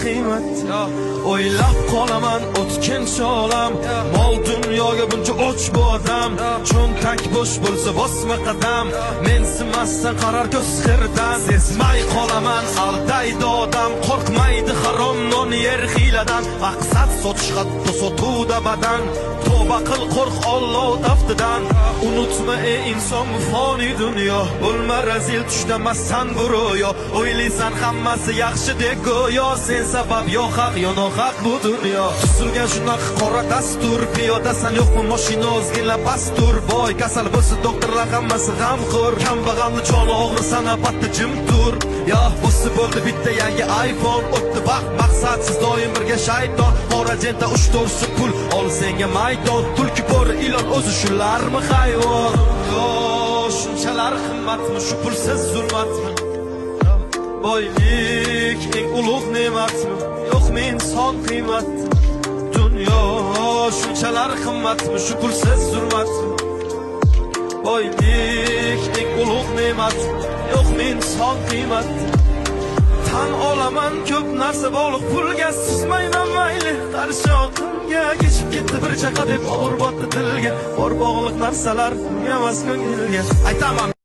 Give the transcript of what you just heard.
qiymat. O'ylab qolaman o'tkinchi olam. Mol dunyoga buncha o'ch bu odam. Cho'ntak bo'sh bo'lsa bosma qadam. Mensimasdan qarar ko'z xirdan. Sezmay qolaman aldaydi odam. Qo'rqmaydi harom non yer hiyladan. Maqsad sotish hatto sotuvda badan. Tavba qil, qo'rq Alloh taftidan. Unutma ey inson, bu foniy dunyo. Bo'lma razil, tushlamassan bu ro'yo. O'ylaysan hammasi yaxshi deb go'yo. Sen sabab yo haq yo nohaq bu dunyo. Tuzilgan shunaqa qora dastur. Piyodasan yo'qmi mashina ozgina pastur. Boy kasal bo'lsa doktorlar hammasi g'amxo'r. Kambag'alni joni og'risa navbatda jim tur. Yo bo'lsa bo'ldi bitta yangi iPhone. O'tdi vaqt maqsadsiz doim birga shayton. Qora jenta 3-4 pul ol senga maydon. Tulki bo'ri ilon o'zi shularmi hayvon? Yo shunchalar qimmatmi shu pulsiz zulmatmi? Boylik eng ulug' ne'matmi? Yo'qmi inson qiymat? Dunyo shunchalar qimmatmi shu pulsiz zulmatmi? Boylik eng ulug' ne'matmi? Yo'qmi inson qiymat? Tan olaman ko'p narsa bog'liq pulga, suzmayman mayli qarshi oqimga. Kechib ketdi bir chaqa deb og'ir botdi tilga. Bor bog'liq narsalar emas ko'ngilga. Aytaman.